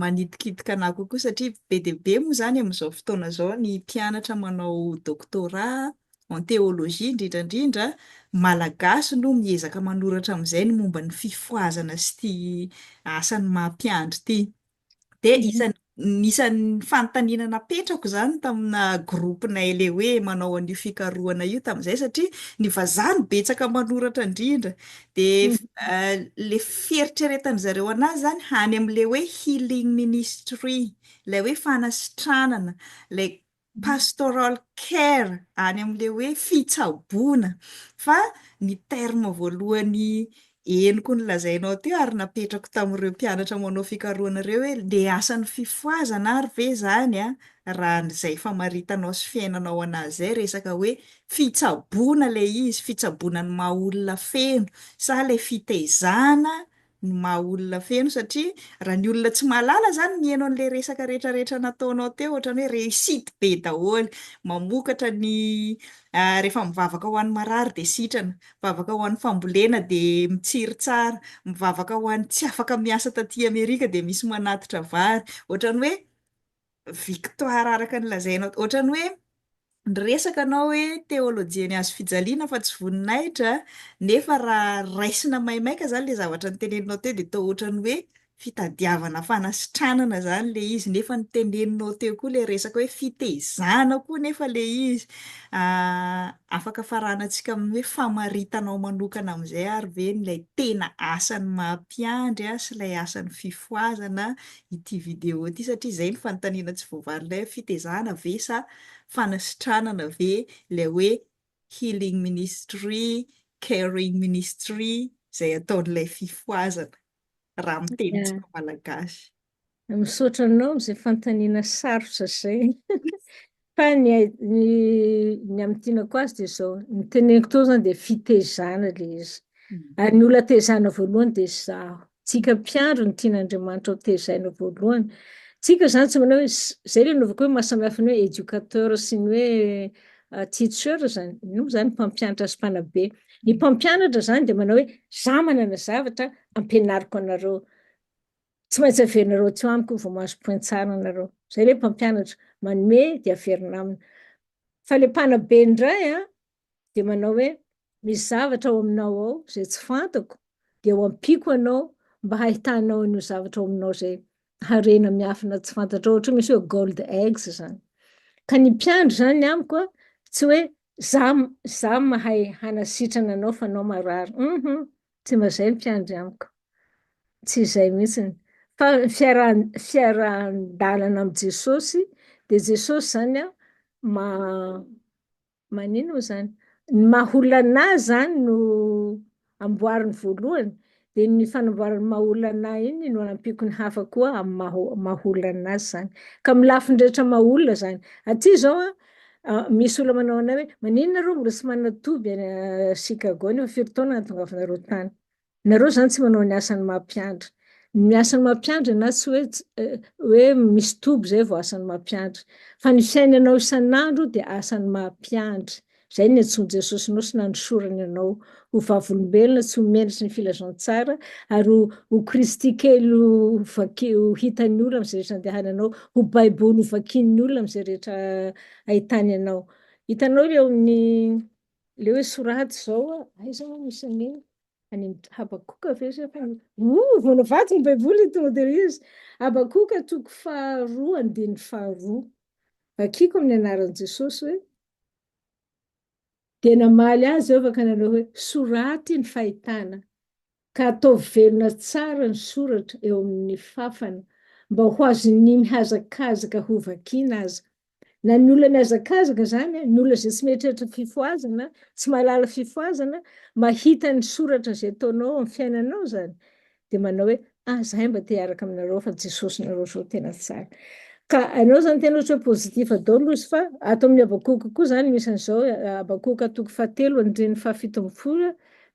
manitikitika anà kokoa satria be dia be moa izany amin'izao fotoana izao ny mpianatra manao doctorat en théologie indrindra indrindra, Malagasy no miezaka manoratra amin'izay ny momba ny fifohazana sy ity asan'ny maha mpiandry ity. Dia isan'ny isan'ny fanontaniana napetrako izany tamina groupe-nay ilay hoe manao an'io fikarohana io tamin'izay satria ny vazaha no betsaka manoratra indrindra. Dia ilay fieritreretan-dry zareo an'azy izany any amin'ilay hoe healing ministry, ilay hoe fanasitranana, ilay pastoral care any amin'ilay hoe fitsaboana fa ny terme voalohany henoko nolazainao teo ary napetrako tamin'ireo mpianatra manao fikarohana ireo hoe le asan'ny fifohazana ary ve izany a? raha izay famaritanao sy fiainanao anazy izay resaka hoe fitsaboana ilay izy, fitsaboana ny maha olona feno sa ilay fitaizana ny maha olona feno satria raha ny olona tsy mahalala izany mihaino an'ilay resaka rehetra rehetra nataonao teo ohatran'ny hoe réussite be daholo, mamokatra ny rehefa mivavaka ho an'ny marary dia sitrana, mivavaka ho an'ny fambolena dia mitsiry tsara, mivavaka ho an'ny tsy afaka miasa taty Amerika dia misy manatitra vary, ohatran'ny hoe victoire araka ny lazainao, ohatran'ny hoe niresaka anao hoe teolojian'ny hazo fijaliana fa tsy voninahitra, nefa raha raisina maimaika izany ilay zavatra noteneninao teo dia toa ohatran'ny hoe fitadiavana fanasitranana izany ilay izy, nefa noteneninao teo koa ilay resaka hoe fitezana koa nefa ilay izy. Afaka faranantsika amin'ny hoe famaritanao manokana amin'izay ary ve ilay tena asan'ny maha mpiandry sy ilay asan'ny fifohazana ity vidéo ity satria izay no fanontaniana tsy voavalinay hoe fitezana ve sa fanasitranana ve ilay hoe healing ministry, caring ministry izay ataon'ilay fifohazana raha amin'ny tenintsika malagasy.
Misaotra anao amin'izay fanontaniana sarotra izay. Fa ny ny ny hamintinako azy dia izao, ny teneniko teo izany dia fitezana ilay izy. Ary ny olona tezana voalohany dia izaho. Tsika mpiandry no tian'Andriamanitra ho tezaina voalohany. Tsika izany tsy manao hoe, izay ilay nanaovako hoe mahasamihafa ny hoe éducateur sy ny hoe teacher izany. Inona moa izany mpampianatra sy mpanabe. Ny mpampianatra izany dia manao hoe za manana zavatra ampianariko anareo. Tsy maintsy averinareo aty amiko vao mahazo point tsara nareo. Zay le mpampianatra, manome dia averina aminy. Fa le mpanabe indray an, dia manao hoe misy zavatra ao aminao ao izay tsy fantako dia ho ampiako anao mba hahitanao an'io zavatra ao aminao izay harena miafina tsy fantatrao, ohatra hoe misy hoe gold eggs izany. Ka ny mpiandry izany amiko an, tsy hoe za za mahay hanasitrana anao fa anao marary, hum tsy mba izay ny mpiandry amiko. Tsy izay mihitsiny. Fa ny fiarahan- fiarahan-dalana amin'i Jesosy, dia Jesosy izany an, ma- maninona moa izany? Ny maha olona anahy izany no amboariny voalohany, dia ny fanamboarany maha olona anahy iny no anampiako ny hafa koa amin'ny maha maha olona anazy izany. Ka amin'ny lafiny rehetra maha olona izany. Aty izao an, misy olona manao anay hoe, maninona nareo mbola tsy manana toby any Chicago nefa firy taona nahatongavanareo tany? Nareo zany tsy manao ny asan'ny maha mpiandry. Ny asan'ny maha mpiandry na tsy hoe hoe misy toby zay vao asan'ny maha mpiandry. Fa ny fiainanao isan'andro dia asan'ny maha mpiandry. Zay ny niantsoan'i Jesosy anao sy nanosorany anao ho vavolombelona tsy ho menatry ny filazantsara ary ho ho Kristy kely ho vaki ho hitan'ny olona amin'izay rehetra andehananao, ho baiboly ho vakian'ny olona amin'izay rehetra ahitany anao. Hitanao eo amin'ny Le hoe soraty izao a, aiza moa misy an'iny? Any amin'ny Habakoka ve sa fa Oh, vao navaky ny Baiboly tonga dia izy. Habakoka toko faharoa andininy faharoa. Vakiko amin'ny anaran'i Jesosy hoe Dia namaly azy Jehovah ka nanao hoe, Soraty ny fahitana, ka ataovy velona tsara ny soratra eo amin'ny fafana, mba ho azon'ny mihazakazaka hovakiana aza. Na ny olona mihazakazaka izany, ny olona izay tsy mieritreritra fifohazana, tsy mahalala fifohazana, mahita ny soratra izay ataonao amin'ny fiainanao izany, dia manao hoe, ah, zahay mba te hiaraka aminareo fa Jesosinareo izao tena tsara. Ka ianao izany tena ohatra hoe positif daholo izy fa ato amin'ny Habakoka koa izany misy an'izao, Habakoka toko fahatelo andininy fahafito ambin'ny folo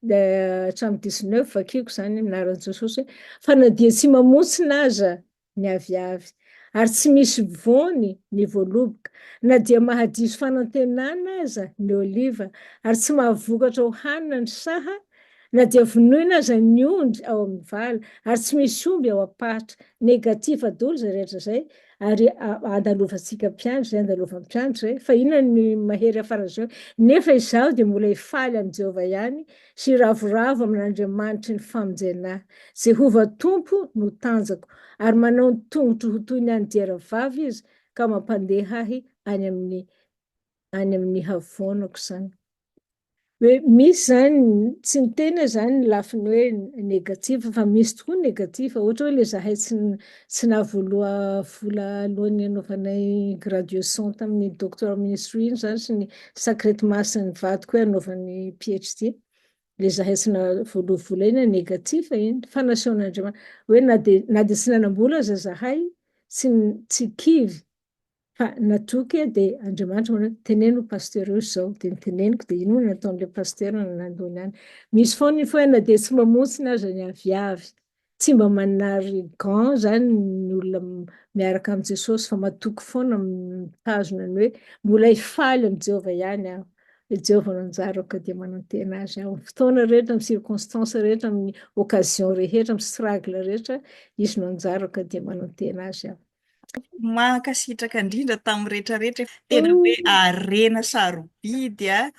dia hatramin'ny dix-neuf vakiko izany amin'ny anaran'i Jesosy hoe, fa na dia tsy mamontsina aza ny aviavy, ary tsy misy voany ny voaloboka, na dia mahadiso fanantenana aza ny oliva, ary tsy mahavokatra ho hanina ny saha, na dia vonoina aza ny ondry ao amin'ny vala, ary tsy misy omby ao am-paritra. Négatif daholo izay rehetra izay, ary andalovantsika mpiandry izay, andalovan'ny mpiandry izay, fa inona ny mahery hafaran'izao? Nefa izaho dia mbola hifaly amin'i Jehovah ihany, sy hiravoravo amin'Andriamanitry ny famonjena ahy. Jehovah Tompo no tanjako, ary manao ny tongotro ho toy ny an'ny diera vavy Izy, ka mampandeha ahy any amin'ny any amin'ny havoanako izany. Hoe misy izany, tsy ny tena izany ny lafiny hoe négatif fa misy tokoa ny négatif, ohatra hoe ilay zahay tsy tsy nahavoaloha vola alohan'ny hanaovanay graduation tamin'ny doctorat ministry iny izany sy ny sacret masin'ny vadiko hoe hanaovany PhD, ilay zahay tsy nahavoaloha vola iny négatif iny, fa nasehon'Andriamanitra hoe na dia na dia tsy nanam-bola aza zahay tsy tsy kivy. Fa natoky aho dia Andriamanitra manao hoe teneno pasteur io izao, dia noteneniko dia iny moa no nataon'ilay pasteur nandoa ny any. Misy foana iny foana na dia tsy mamontsina aza ny aviavy. Tsy mba manary gant zany ny olona miaraka amin'i Jesosy fa matoky foana mitazona ny hoe mbola hifaly amin'i Jehovah ihany aho. I Jehovah no anjarako ka dia manantena azy aho. Amin'ny fotoana rehetra, amin'ny circonstance rehetra, amin'ny occasion rehetra, amin'ny struggle rehetra, izy no anjarako ka dia manantena azy aho.
Mankasitraka indrindra tamin'ny rehetra rehetra. Tena hoe harena sarobidy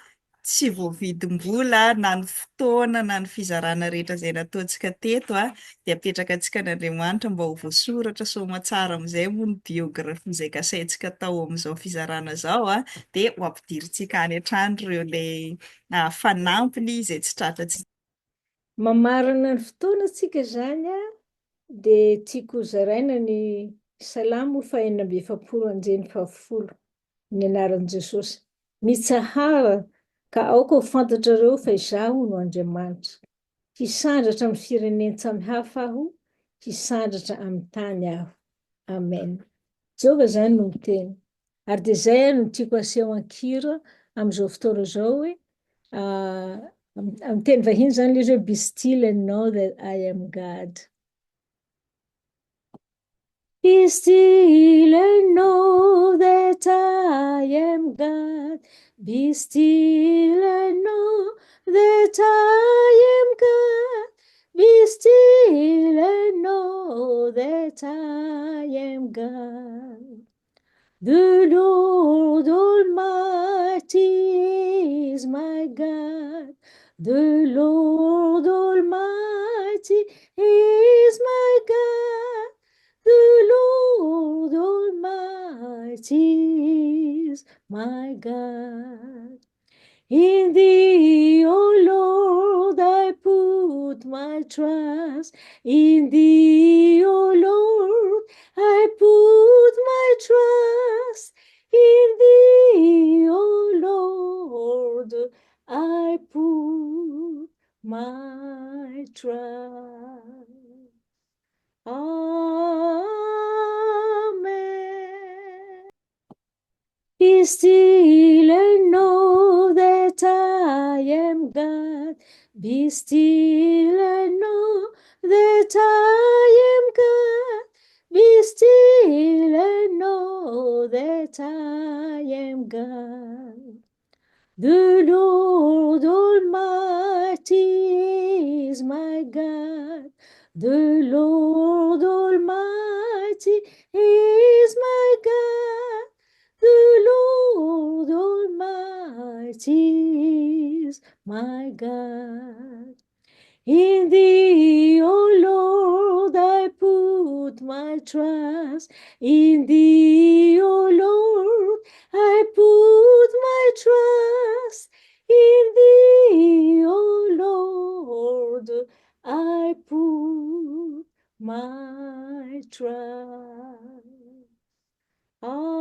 tsy voavidim-bola na ny fotoana na ny fizarana rehetra izay nataontsika teto dia apetraka antsika an'Andriamanitra mba ho voasoratra soamatsara amin'izay moa ny biographie izay kasaintsika atao amin'izao fizarana izao dia ho ampidirintsika any hatrany ireo ilay fanampiny izay tsy tratrantsika.
Mamarana ny fotoana tsika izany dia tiako ho zaraina ny Salamo faha-46 andininy fahafolo, ny anaran'i Jesosy. Mitsahara ka aoka ho fantatrareo fa Izaho no Andriamanitra. Hisandratra amin'ny firenen-tsamihafa Aho, hisandratra amin'ny tany Aho. Amen. Jehovah izany no miteny. Ary dia izay no tiako aseho an-kira amin'izao fotoana izao hoe Amin'ny teny vahiny izany ilay izy hoe be still and know that I am God. Be still and know that I am God. Be still and know that I am God. Be still and know that I am God. The Lord Almighty is my God. The Lord Almighty is my God. The Lord Almighty is my God. In thee, O Lord, I put my trust. In thee, O Lord, I put my trust. In thee, O Lord, I put my trust. Amen. Be still and know that I am God. Be still and know that I am God. Be still and know that I am God. The Lord Almighty is my God. The Lord Almighty is my God. The Lord Almighty is my God. In thee, O Lord, I put my trust. In thee, O Lord, I put my trust. In thee, O Lord, I put my trust. Amen.